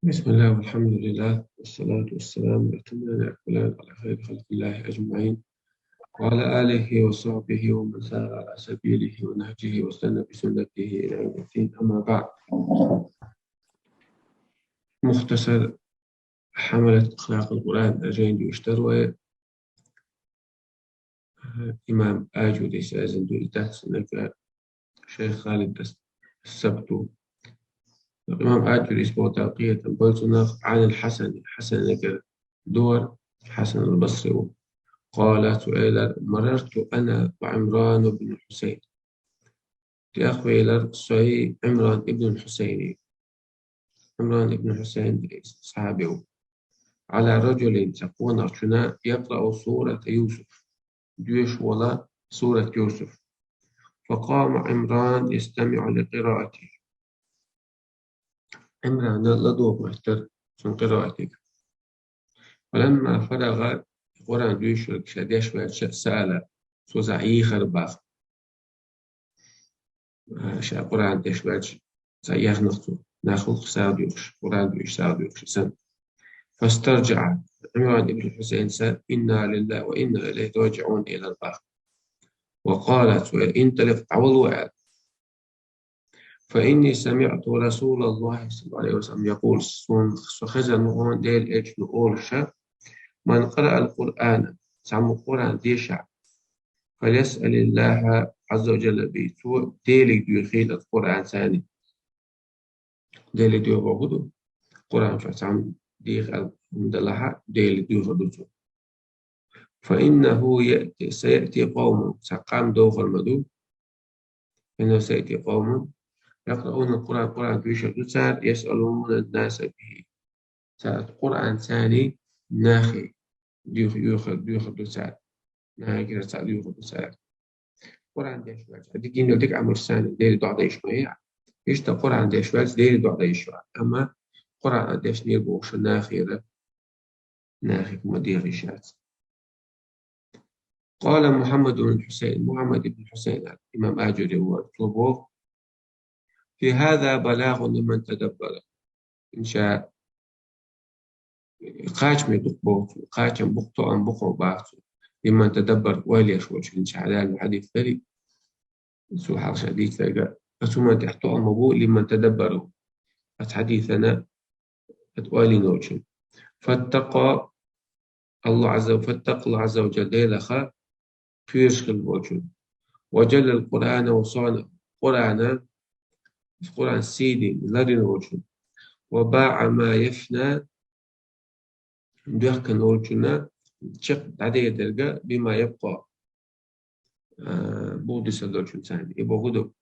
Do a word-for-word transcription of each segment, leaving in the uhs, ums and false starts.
بسم الله والحمد لله والصلاة والسلام الأتمان الأكملان على خير خلق الله أجمعين وعلى آله وصحبه ومن سار على سبيله ونهجه واستنى بسنته إلى يوم الدين، أما بعد. مختصر حملة أخلاق القرآن أجين دو اشتروي إمام آجوريس أزن دو إتاك سنك شيخ خالد الس-، السبتو. إمام آجوريس بوتا قية بوتناخ عن الحسن، حسن نكر دور، حسن البصري. قال سؤال: مررت أنا وعمران بن الحسين. تأخويلر سوي عمران ابن الحسيني. عمران ابن الحسين صحابي. على رجل تقونا شنا يقرأ سورة يوسف. دوش ولا سورة يوسف. فقام عمران يستمع لقراءته. عمران لدوب محتر من قراءتك. فلما فرغ القرآن دوش شديش سأل سوزا إيخر باخ. آه، شا قرآن ديش باج سا يخنق تو. ناخل ساعة ديوخش، قرآن ديوش ساعة ديوخش سن. فاسترجع عمران بن حسين سا: إنا لله وإنا إليه راجعون إلى البحر. وقالت: وانطلق تعول وعد. فإني سمعت رسول الله صلى الله عليه وسلم يقول: سون سخزن هون ديل إيش نقول شا: من قرأ القرآن، سامو القرآن ديشا، فليسأل الله عز وجل به. تو ديلي ديو خيل القرآن ثاني. ديلي ديو بوغدو. قرآن فسام ديخ الحمد لله ديلي ديو خدوتو. فإنه يأتي، سيأتي قوم، سقام دوغر مدو. إنه سيأتي قوم يقرؤون القرآن، قرآن بيشا دوتار، يسألون الناس به. ساعة قرآن ثاني ناخي. ديوخ، يوخ، ديوخ دوتار. ناخي كده ساعة ديوخ دوتار. قرآن ديش واجه. دي جينو ديك عمل ثاني، ديري دعا ديش ما هي. إيش تا قرآن ديش واجه، ديري دعا ديش واجه. أما قرآن ديش نير بوخش ناخي ر-، ناخي كما دير إشات. قال محمد بن الحسين، محمد بن الحسين، الإمام آجري هو توبوخ: في هذا بلاغ لمن تدبر. إن شاء قاچ مي دق بوت، قاچ بقطو أم بقو باتو. لمن تدبر وليش وش إن شاء الله الحديث ذري. سو حال شديد لقى. أتوما تحتو أم بو لمن تدبروا. أت حديثنا أت ولي نوشن. فاتقى الله عز وجل، فاتقى الله عز وجل ديلخا خيرش خل بوشن. وجل القرآن وصان قرآن، قرآن سيدي لدين بوشن. وباع ما يفنى دوخكن بوشن، شق عدي درجة بما يبقى. آه، بودي سدوشن ثاني. يبقى هدو.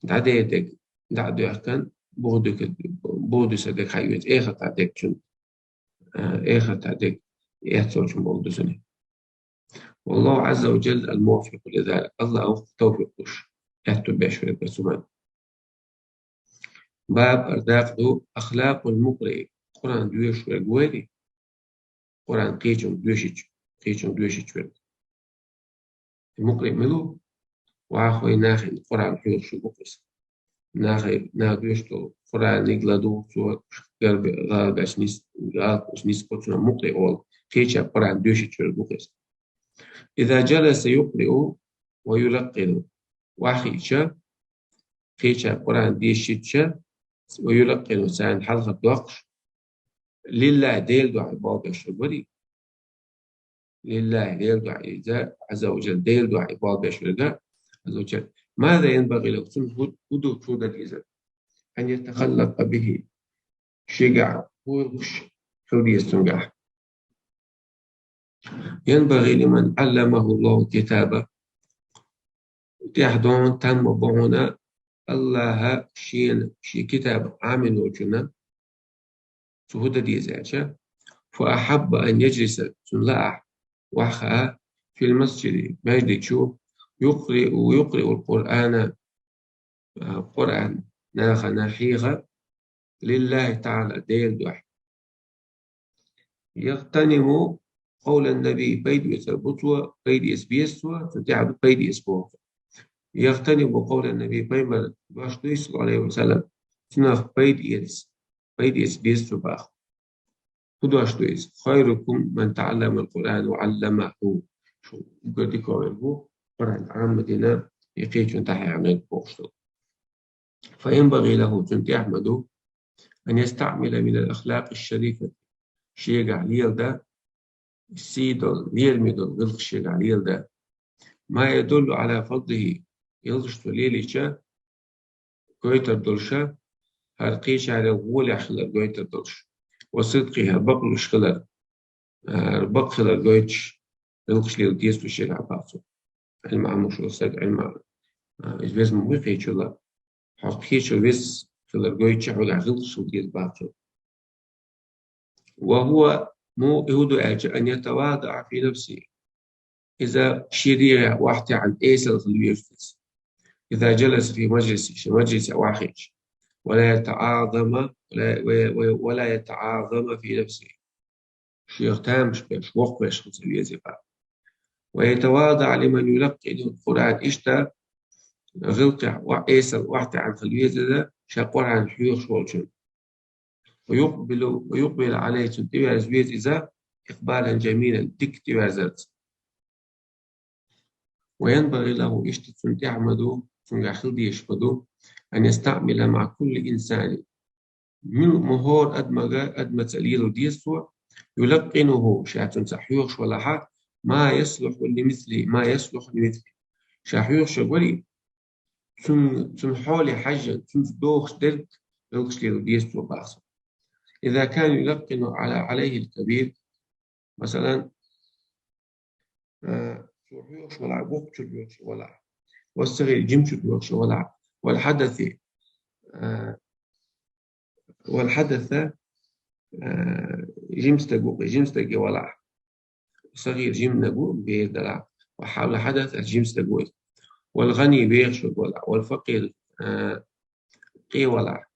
دعديتك، دعدوحكن، بودك، بودس دك حيوت، إيه خطا دك شن، آه، إيه خطا دك، إيه تصور شن بودس ني. والله عز وجل الموفق لذلك، الله أوفق توفيق وش، إيه تبعش في البسومان. باب أرداق دو أخلاق المقرئ، قرآن دوش وقويري، قرآن قيچم دوشيچ، قيچم دوشيچ ورد. مقرئ ملو، وأخوي ناخي قرآن حيوش بقص. ناخي نا دوشتو قرآن نقلا دو تو قرب غالبش نس، غالبش نس قطنا مقرئ أول. قيچا قرآن دوشيچ ورد بقص. إذا جلس يقرئ ويلقن. وأخيچا، قيچا قرآن دوشيچا، ويلقن سان حلقة دوقش. لله ديل دعاء بابش بري. لله ديل دعاء إذا عز وجل ديل دعاء بابش بري. عز وجل. ماذا ينبغي له؟ سن هد-، هدو تودة إذا. أن يتخلق به. شجع. هو وش؟ حرية سنجح. ينبغي لمن علمه الله الكتاب. تحدون تم بهنا الله شين شي كتاب عامل وجنا. سهودة دي زيادة. فأحب أن يجلس سلعة وحخا في المسجد مجد شو يقرئ، يقرئ القرآن، آه، قرآن ناخا ناحيغا لله تعالى ديل دوح. يغتنم قول النبي بيد يسر بطوة، بيد يس بيسوة، فتعب بيد يس بوطة. يغتنم قول النبي بيمر باش صلى الله عليه وسلم. سنخ بيد يس пайда эца деза цо баха. ХӀун дош ду иза? خيركم من تعلم القرآن وعلمه. Шух уггар дикагӀа ву Къуръан Ӏамадина и кхечун тӀехьа яханарг бохуш ду. فينبغي له, цунна тӀехь ма ду, أن يستعمل من الأخلاق الشريفة, шегахь леладан, сий долу, лераме долу гӀиллакх шегахь леладан, ما يدل على فضله, гӀиллакхаш цо лелийча, гойтур долуша, хӀара кхечарел гӀолехь хилар гойтур долуш, وصدقه, хӀара бакълуш хилар, хӀара бакъ хилар гойтуш, гӀиллакхаш леладан деза цо шегахь баха цо. Ӏилма Ӏамош волу стаг Ӏилма, а, иза веза ма вуй кхечула, хьо кхечо веза хилар гойтуш, хьоьгахь гӀиллакхаш хила деза баха цо. وهو, му, и хӀун ду аьлча, أن يتواضع في نفسه. Иза шен дегӀе охьатаьӀна эсала хила веза иза. إذا جلس في مجلس, шен мажлисе охьахиъча. ولا يتعاظم, ولا, ولا يتعاظم في نفسه. Шех тамаш беш, воккхавеш хила ца веза баха. ويتواضع لمن يلقنه القرآن. Иштта гӀиллакхехь, ва-, эсала охьатаьӀна хила веза иза, ша Къуръан хьоьхуш волчун. ويقبل, ويقبل عليه, цунна тӀеверза веза иза, إقبالا جميلا, дика тӀеверзарца. وينبغي له, иштта цунна тӀехь ма ду, цуьнгахь хила дезаш ма ду, أن يستعمل مع كل إنسان, мил-, ма хӀора адамага, адамаца лело деза цо, يلقنه, ша цунца хьоьхуш валахь, ما يصلح لمثله, ما يصلح لمثله. Ша хьоьхуш валахь, цун, цун хьоле хьаьжжина, цунца догӀуш дерг гӀиллакхаш лело деза цо баха цо. إذا كان يلقن على, عليه الكبير, масалан, а, цо хьоьхуш валахь, воккхачуьра хьоьхуш валахь, والصغير, жимачуьра хьоьхуш валахь, والحدث, а, والحدث, а, жима стаг ву, жима стаге валахь. صغير, жиманиг ву, бер далахь. والحدث, жима стаг ву иза. والغني, бехаш валахь. والفقير, а, къе валахь.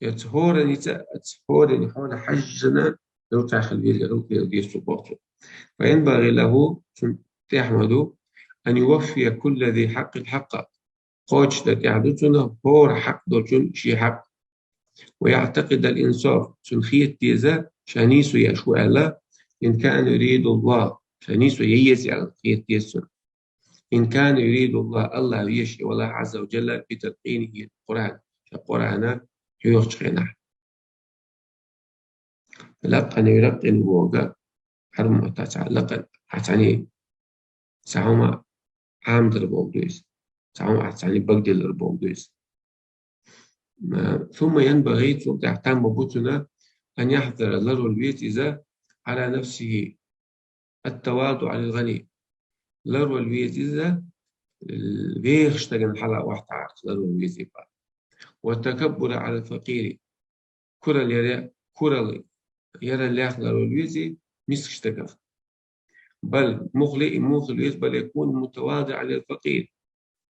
Яц хӀоранца, яц хӀоран хьоле хьаьжжина, гӀиллакхехь хила веза, гӀиллакх лело деза цо баха цо. فينبغي له, цунна тӀехь ма ду, أن يوفي كل ذي حق حقه. Кхочушдан тӀехь ду цунна хӀора хьакъ долчун шен хьакъ. ويعتقد الإنصاف, цунна хета деза, ша нийсо еш ву аьлла, إن كان يريد الله, ша нийсо ян еза аьлла, хета деза цунна. إن كان يريد الله, АллахӀ везаш и валахь, عز وجل, بتلقينه القرآن, ша Къуръан хьоьхучу хенахь. لقن يلقن бохург, хьарам ма дац, лакъан, хьан цхьаьний, цхьа хӀума Ӏамадар бохург ду иза. Цхьа хӀума ахь цхьаьний багделлар бохург ду иза. ثم ينبغي, цул тӀаьхьа там ма бу цунна, أن يحذر, ларвала веза иза, على نفسه التواضع للغني. Ларвала веза иза, вехачу стагана хьала охьатаӀарца ларвала веза и баха. والتكبر على الفقير. Куралла яра, куралла яран лаьхна ларвала веза и мискачу стагах. بل, муха ле и, муха хила веза, بل يكون متواضعا للفقير.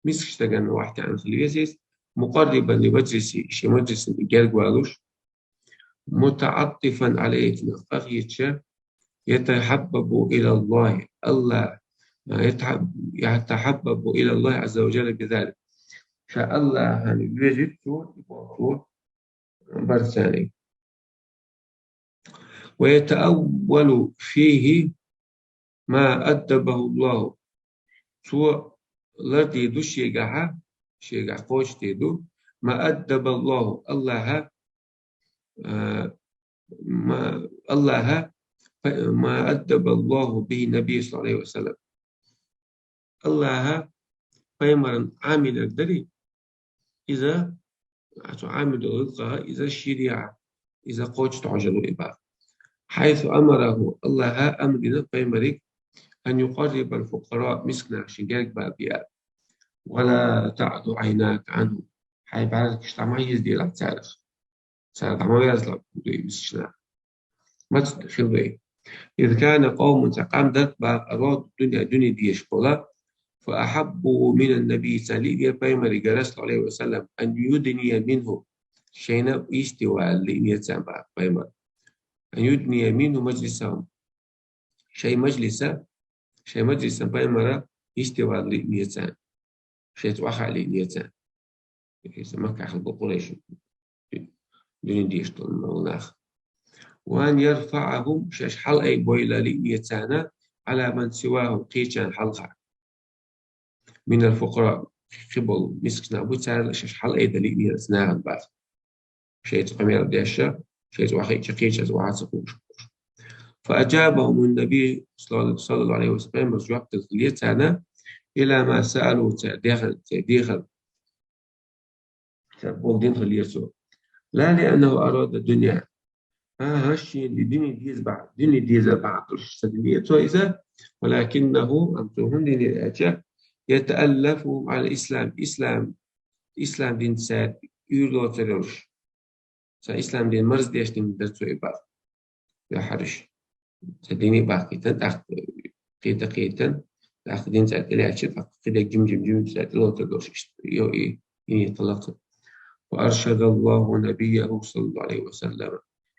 Мискачу стагана охьатаьӀна хила веза иза, مقربا لمجلسه, шен мажлисана герга валуш, متعطفا عليه, цунах къахеташ, يتحبب إلى الله, АллахӀ, يتحب-, يتحبب إلى الله عز وجل بذلك. Ша АллахӀана везийта цо, и бохург цо барца. ويتأول فيه ما أدبه الله. Цо лардийр ду шегахьа, шегахь кхочушдийр ду, ما أدب الله, АллахӀа, а, ма-, АллахӀа, ما أدب الله به النبي صلى الله عليه وسلم. АллахӀа пайхамарна Ӏамийнарг дарий, иза, цо Ӏамийна долу гӀиллакхаха, иза шариӀат, иза кхочушдохьуш ву и баха. حيث أمره, АллахӀа амр дина пайхамарига, أن يقرب الفقراء, мисканаш шен герга бабиа. ولا تعد عيناك عنهم. Хьайн бӀаьргаш дӀа ма хьийзаделахь царах. Цара дӀа ма верзалахь, бохург ду и мискачу наха. Маца хила вай? إذ كان قوم, цхьа къам дара боху, أرادوا الدنيا, дуьне дезаш болу, فأحبوا من النبي, царна лиънера пайхамарига, صلى الله عليه وسلم, أن يدني منه, шайна йисте вала лиънера царна боху пайхамар. أن يدني منه مجلسهم. Шайн мажлиса, шайн мажлисан пайхамара йисте вала лиънера царна. Шайца охьа а лиънера царна. Иза Маккахь хилла болу къурайш. дуьне дезаш долу нах. وأن يرفعهم, шаьш хьалаайбойла лиъне царна, على من سواهم, кхечарна хьалха. من الفقراء, кхиболу мискачу нах бу, царна шаьш хьалаайда лиънера нахана баха. Шайца къамел деш, шайца вахийча кхечаьрца ваха ца хууш. فأجابهم النبي صلى الله عليه وسلم, пайхамара жоп делла хилира царна, إلى ما سألوا, цара дехар, цара дехар. Цара боху дина хилира цо. لا لأنه أراد الدنيا. ХӀан-хӀа, шена дуьне деза бахьана, дуьне дезар бахьана долуш ца динера цо иза, ولكنه, амма цо хӀунда динера аьлча, يتألفهم على الإسلام, ислам, ислам динца цара уьйр лоцур йолуш. Сан ислам дин марздеш дина дара цо и бакъ. Яхьариш. Сан дине баккхийтина, тӀаккха кхета-кхетина, тӀаккха дин цӀа тӀелаьча, тӀаккха кхидерг жим-жим-жим цӀа тӀелоцур долуш иштта. Йо, и, и ният лакха. فأرشد الله نبيه صلى الله عليه وسلم.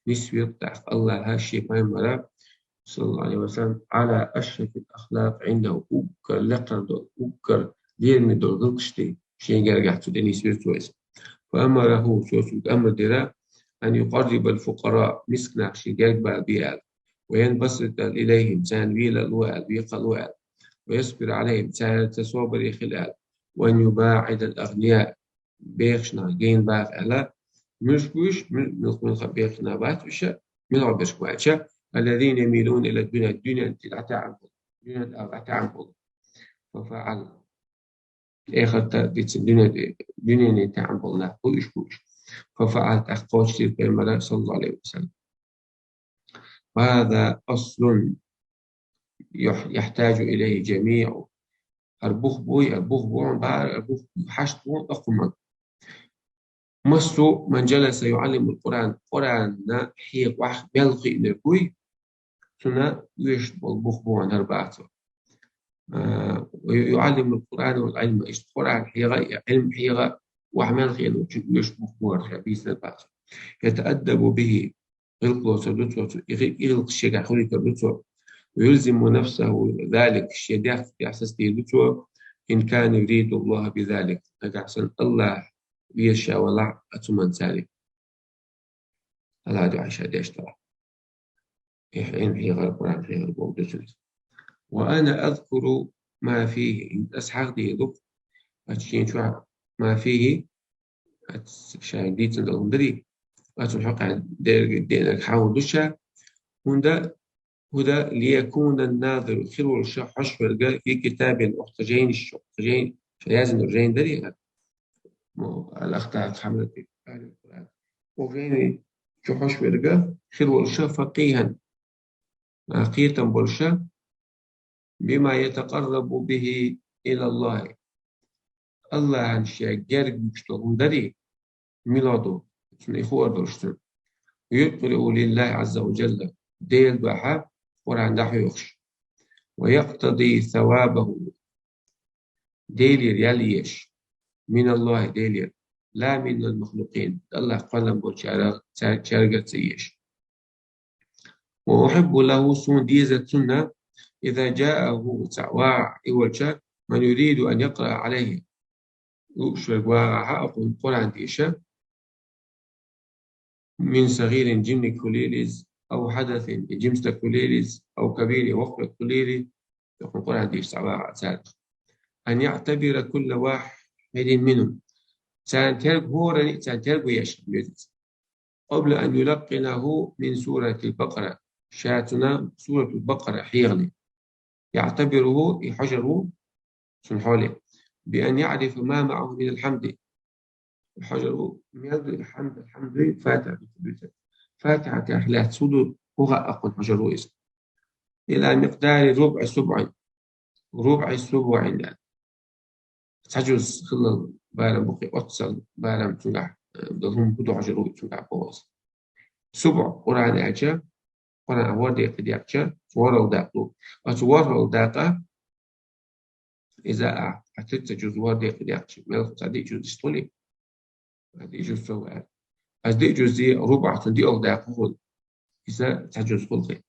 Нисвира тӀаккха Аллаха шен пайхамара, саллаллаху алейхи ва саллям, على أشرف الأخلاق عنده, уггар лекхар долу, уггар лераме долу гӀиллакхаш тӀе шен гергахь цу тӀе нисвира цо иза. فأمره, цо цуьнга амр дира, أن يقرب الفقراء, мисканаш шен герга бала бе аьлла. وينبسط إليهم, царна вела ло аьлла, векха ло аьлла. ويصبر عليهم, цаьрца собаре хила аьлла. وأن يباعد الأغنياء, бехаш нах гена баха аьлла. Муьлш бу уьш, муьл-, муьлха-муьлха бехаш нах бац уьш, муьлха берш бу аьлча, الذين يميلون إلى الدنيا, дуьнен тӀе дӀатаьӀна болу, дуьнен тӀе дӀатаьӀна болу. ففعل. Эхарта дицин дуьне, дуьнене таьӀна болу нах бу уьш, бу уьш. ففعل, тӀаккха кхочушдира пайхамара, саллаллаху алейхи ва саллям. وهذا أصل يح-, يحتاج إليه جميع. ХӀара бух буй, хӀара бух бу, бара хӀара бух буй, хьашт бу, акхуман. Массо а من جلس يعلم القرآن, Къуръанна хьекъахь мел хиънарг вуй, цунна оьшуш болу бух бу хӀара баха цо. А, يعلم القرآن والعلم, иштта Къуръан хьегӀа, Ӏилма хьегӀа, охьа мел хиъна, цунна оьшуш бух бу хӀара бийцинарг баха цо. يتأدب به, гӀиллакх лоцур ду цо, цу, и гӀи-, и гӀиллакх шегахь хуьлуьйтур ду цо. ويلزم نفسه ذلك, шен дегӀ цу тӀехь сацадийр ду цо, إن كان يريد الله بذلك, нагахь санна Аллах веза ша валахь а цу манцари. Алла дуьхьа ша деш дара. Эхь, Ӏилма хьехар, Къуръан хьехар боху ду цуьнца. وأنا أذكر ما فيه, аса хьахдийр ду, аса шен чохь ما فيه, аса ша дийцина долу хӀума дарий, аса цунна хьокъехь дерг-, дерг хьан хӀума ду ша, хӀунда هدى ليكون الناظر, хир волуш хьожуш верг, في كتاب, оцу жайнаш чу, жайн, ша яздина жайн дарий, мо, الأخطاء في حملة آل القرآن. Оцу жайни чу хьожуш верг, хир волуш فقيها, а, кхетам болуш, بما يتقرب به إلى الله. Аллахьан ша герга вуьгуш долу хӀума дарий, мила ду, цунна и хуур долуш цунна. يقرأ لله عز وجل, Делан дуьхьа Къуръан дӀахьоьхуш. ويقتضي ثوابه, Делера ял еш, من الله, Делера, لا من المخلوقين, Аллах кхоллам болчара, цар-, цаьргара ца еш. وأحب له, суна деза цунна, إذا جاءه, цхьа вагӀа и волча, من يريد أن يقرأ عليه, лууш верг вагӀахь а, акхунна Къуръан деша, من صغير, жиманиг хуьлийла иза, أو حدث, я жима стаг хуьлийла иза, أو كبير, я воккха верг хуьлийла, акхунна Къуръан деша цхьа вагӀахь цаьрга. أن يعتبر كل واحد منهم. Царна терго, хӀоранна а царна терго еш хила веза иза. قبل أن يلقنه من سورة البقرة. Ша цунна Суратул Бакъара хьехале. يعتبره, и хьожур ву цунна хьоле. بأن يعرف ما معه من الحمد. Хьожур ву, мел ду и хьамд, хьамд дуй, Фатихьа дуьйцу, дуьйцу. Фатихьа тӀехь лаьцна хӀун ду, хӀун хаьа акхунна хьожур ву иза. إلى مقدار ربع سبع. ربع سبع аьлла. Цхьа жуз хиллал барам бу кхин, оццал барам цуьнгахь, э, долу хӀума хӀун ду хьожур ву цуьнгахь боху аса. СубӀ Къуръан аьлча, Къуръан ворхӀ декъе декъча, ворхӀалгӀа дакъа ду. Оцу ворхӀалгӀа дакъа, иза а, а тридцать жуз ворхӀ декъе декъча, мел цхьа диъ жуз иштта хуьлий? Аса диъ жуз ца ву аьлла. Аса диъ жузи рубӀ, цуьнан диъалгӀа дакъа хуьлу. Иза цхьа жуз хуьлу кхин.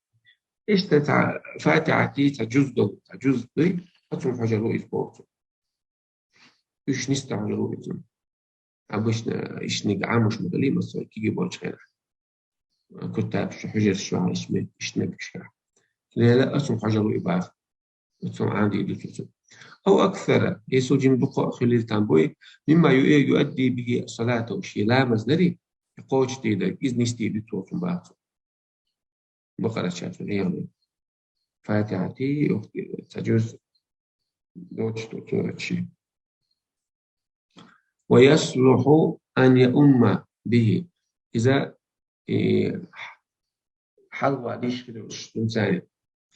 Иштта цхьа Фатихьати цхьа жуз долу, цхьа жуз дуй, оцунна хьожур ву иза боху цо. Уьш нисдан хьожур ву иза. Обычно иштаниг Ӏамош ма хиллий, масала, кегий болчу хенахь. Кутабаш, хьужарш ваьхьа иштаниг, иштаниг иштта. Лела, оцунна хьожур ву и боху. Оцунна Ӏамадийр ду цо. أو أكثر, я цул жимма дукха а хилира там буй, مما يؤدي به صلاته, шен ламаз дарий, кхочушдийр дерг, иза нисдийр ду цо цунна боху. Бакъарачу цо хьехам бина. Фатихьатий, юха цхьа жуз доцуш ду цо шен. ويصلح أن يؤم به. Иза, э, хьалха дийш хир йолуш цуьнан царна.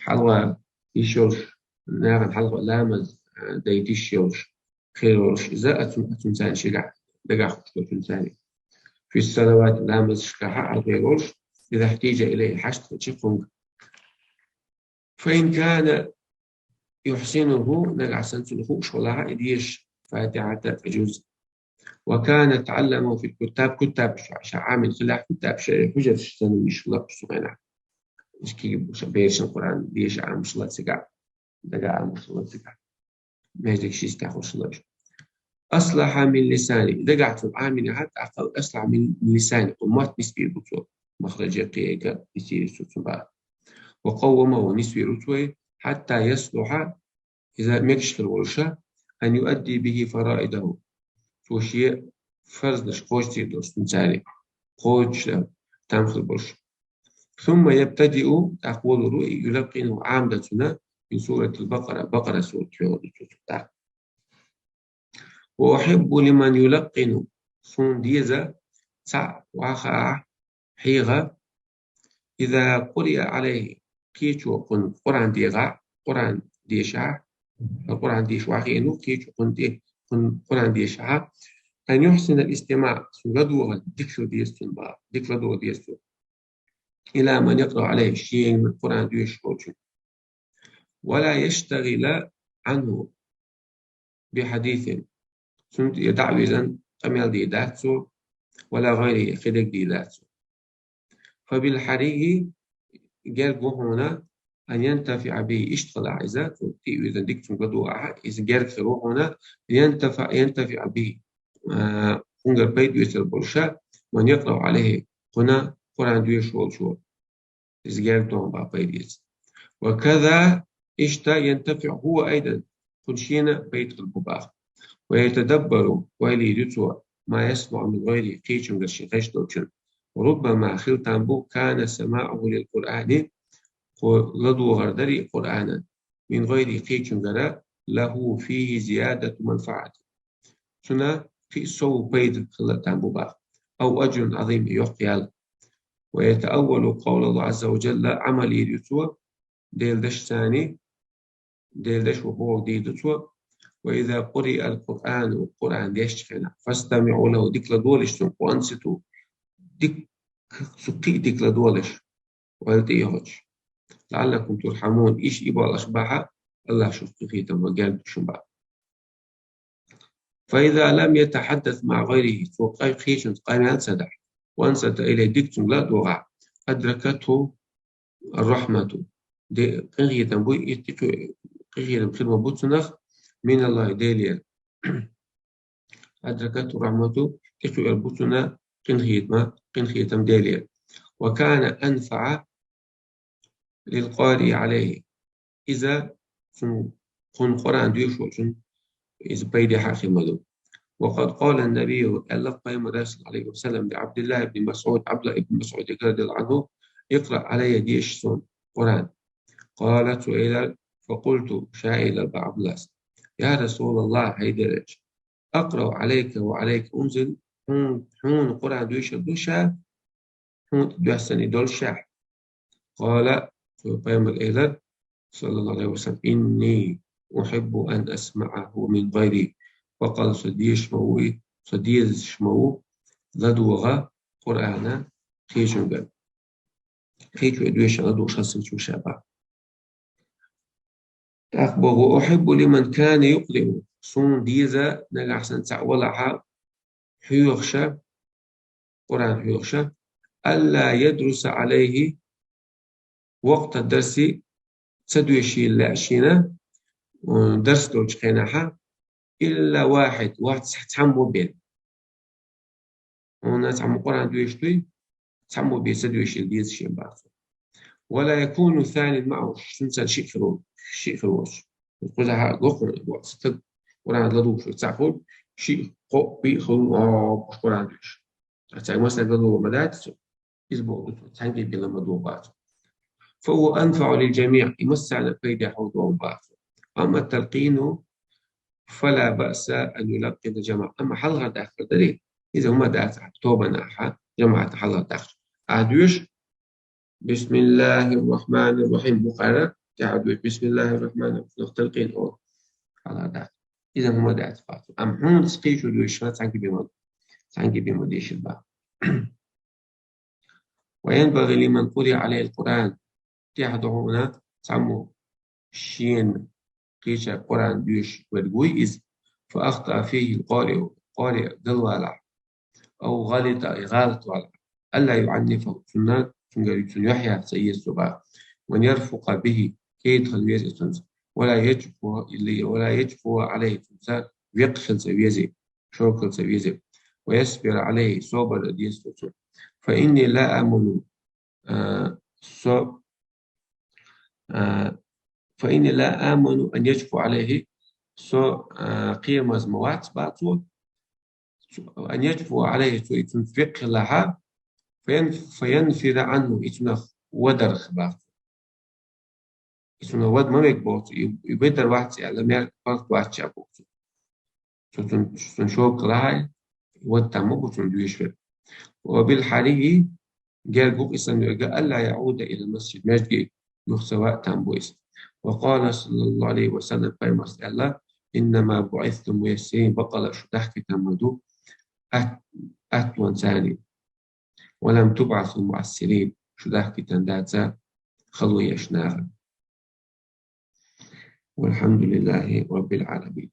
Хьалха йиш йолуш, нахана хьалха ламаз, э, дайта йиш йолуш, хир йолуш иза, оцу-, оцуьнан царна шегахь дагахь хууш долчуьнан царна. في الصلوات, ламазашкахь хьалха волуш, إذا احتيج إليه, хьашт хилча кхунга. فإن كان يحسنه, нагахь санна цунна хууш валахь и дешаш, Фатихьат а, цхьа жуз. وكان تعلمه في الكتاب, кутабаш ша Ӏамийна хилахь, кутабаш, хьужарш санна йиш лапаш цу хенахь. Иштта кегий берашна Къуръан деша Ӏамош хилла цигахь, дагахь Ӏамош хилла цигахь. Маьждиг шийтта тӀехь хууш хилла уьш. أصلح من لسانه, дагахь цо Ӏамийна хьа, тӀаккха أصلح من لسانه, кху мотт нисбийр бу цо. Махраж а, кхин а ка нисйийр цо цунна боху. وقومه, нисвийр ву цо и, حتى يصلح, иза мегаш хир волуш, أن يؤدي به فرائضه. Цо шен фарзаш кхочушдийр долуш цуьнан царна. Кхочуш, там хир болуш. ثم يبتدئ, тӀаккха волур ву и, يلقنه, Ӏамадан цунна, من سورة البقرة, Бакъара сурат хьоьхур ду цо цунна тӀаккха. وأحب لمن يلقن, суна деза цхьаъ вахахь хьеха, إذا قرئ عليه, кхечо кхунна Къуръан дехахь, Къуръан дешахь, Къуръан деша вахийна ву, кхечо кхунна де-, кхунна Къуръан дешахь, أن يحسن الاستماع, цуьнан ладогӀар дика хила деза цунна боху, дика ладогӀа деза цо. إلى من يقرأ عليه, шена Къуръан доьшуш волчунна. ولا يشتغل عنه بحديث, цунна тӀе дӀа а вирзина къамел дийр дац цо, ولا غيره, кхидерг дийр дац цо. فبالحري, герга ву хьуна, أن ينتفع به, иштта хилахь иза, цунна тӀе а вирзина дика цуьнга ладогӀахь, иза герга хир ву хьуна, ينتفع, ينتفع به, а, кхунгара пайда оьцур болуш, من يقرأ عليه, кхунна Къуръан доьшуш волчо. Иза герга ду хьуна боху пайда эца. وكذا, иштта, ينتفع هو أيضا, кхунна шена пайда хир бу боху. ويتدبر, ойла йийр ю цо, ما يسمع من غيره, кхечуьнгара шен хезаш долчун. وربما, хила там бу, كان سماعه للقرآن, кхо ладогӀар дарий Къуръанан, من غيره, кхечуьнгара, له فيه زيادة منفعة, цунна кхин а сов, пайда хила там бу боху. أو أجر عظيم, йоккха ял. ويتأول قول الله عز وجل, Ӏамал йийр ю цо Делан дашца, Делан дашо бохург дийр ду цо: وإذا قرئ القرآن, Къуръан дешчу хенахь, فاستمعوا له, дика ладогӀалаш цунна, وأنصتوا, дика, цу кхин а дика ладогӀалаш, ойла тӀе а йохуьйтуш. لعلكم ترحمون, иштта и болуш бахьа, АллахӀа шух къинхетам бан герга ду шуна боху. فإذا لم يتحدث مع غيره, цо къай-, кхечуьнца къамел ца дахь, وأنصت إليه, дика цуьнга ладогӀахь, أدركته الرحمة, де-, къинхетам буй, и тӀе кху-, къинхетам хир ма бу цунах, من الله, Делера. أدركته الرحمة, тӀекхуьур бу цунна къинхетам, къинхетам Делера. وكان أنفع للقارئ عليه. Иза цунна, кхунна Къуръан доьшуш волчунна иза пайдехьа хир ма ду. وقد قال النبي, аьлла Пайхамара, صلى الله عليه وسلم, لعبد الله بن مسعود, Ӏабдуллахь ибн МасӀудага, رضي الله عنه: اقرأ علي, деша суна Къуръан. قال, цо элира, فقلت, ша элира боху Ӏабдуллас: يا رسول الله, хӀай Делан элча, أقرأ عليك وعليك أنزل, хьуна, хьуна Къуръан доьшур ду ша, хьуна тӀе доьссина долуш ша? قال, цо, Пайхамара элира, صلى الله عليه وسلم: إني أحب أن أسمعه من غيري. Баккъал со дезаш ма ву и, со дезаш ма ву ладогӀа Къуръан кхечуьнгара. Кхечо доьшуш ладогӀа хазахеташ ву ша боху. ТӀаккха боху: أحب لمن كان يقرئ, суна деза нагахь санна цхьаъ валахь хьоьхуш, Къуръан хьоьхуш, ألا يدرس عليه, وقت الدرس, ца доьшийла лаьа шена, м, дарс долчу хенахь, إلا واحد, вац цхьаммо бен. Хьуна цхьаммо Къуръан доьшуш дуй, цхьаммо бен ца доьшийла деза шен бацо. ولا يكون ثان معه, цуьнца шиъ хир волуш, шиъ хир волуш. Кхузахьа гохура, боху, стаг Къуръан ладугӀуш цхьаъ хуьлу, шиъ, кхоъ, биъ хир волуш Къуръан доьшуш. Цаьрга массарга ладугӀур ма дац цо. Иза боху ду цо, цхьаьнгге бен ладугӀур бац. فهو أنفع للجميع, и массарна пайде хьалдогӀур бац. أما التلقين فلا بأس أن يلقن الجماعة. Амма хьалхара даккхар дарий, иза хӀума дац, тобанахьа, жамаӀатна хьалхара даккхар. Ахьа доьшу: بسم الله الرحمن الرحيم, букъара тӀаьхьа доьшу: بسم الله الرحمن الرحيم, талкъин олу. Хьалхара даккхар. Иза хӀума дац, бацо. Амма хьуна кхечо доьшуш хилча, цхьаьнгге бен ма, цхьаьнгге бен ма дешийла боху. وينبغي لمن قرئ عليه القرآن, тӀаьхьа ду хьуна цхьаммо шена кхечаьрга Къуръан доьшуш верг вуй иза, فأخطأ فيه القارئ, къари галвалахь, أو غلط, и гӀалат валахь, ألا يعنفه, цунна, цуьнгара, цунна юьхь яккха ца еза цо боху, وأن يرفق به, кӀеда хила веза цуьнца, ولا يجفو, ولا يجفو عليه, цуьнца веккха хила ца веза, шовкъ хила ца веза, ويصبر عليه, собар деза цо цунна. فإني لا آمن, а, со, а, فإني لا آمن أن يجفو عليه, со, а, кхерамаза ма вац, боху цо, أن يجفو عليه, цо и цуьнца веккха хилахь, فين-, فينفر عنه, и цунах вадарх, боху цо. И цунах вада ма вега, боху цо, и, и ведар вац аьлла, мел паргӀат вац ша, боху цо. Цо цунна, цунна шовкъ лахьа, вада там ма бу цунна доьшуш верг. وبالحري, герга ву-кх и санна верг, ألا يعود إلى المسجد, маьждиге юха ца ваа там бу иза. وقال صلى الله عليه وسلم, пайхамара аьлла: إنما بعثتم ميسرين, бакъалла шу дахкийтина ма ду ат-, аттонца. ولم تبعثوا معسرين, шу дахкийтина дац хало еш нахана. والحمد لله رب العالمين.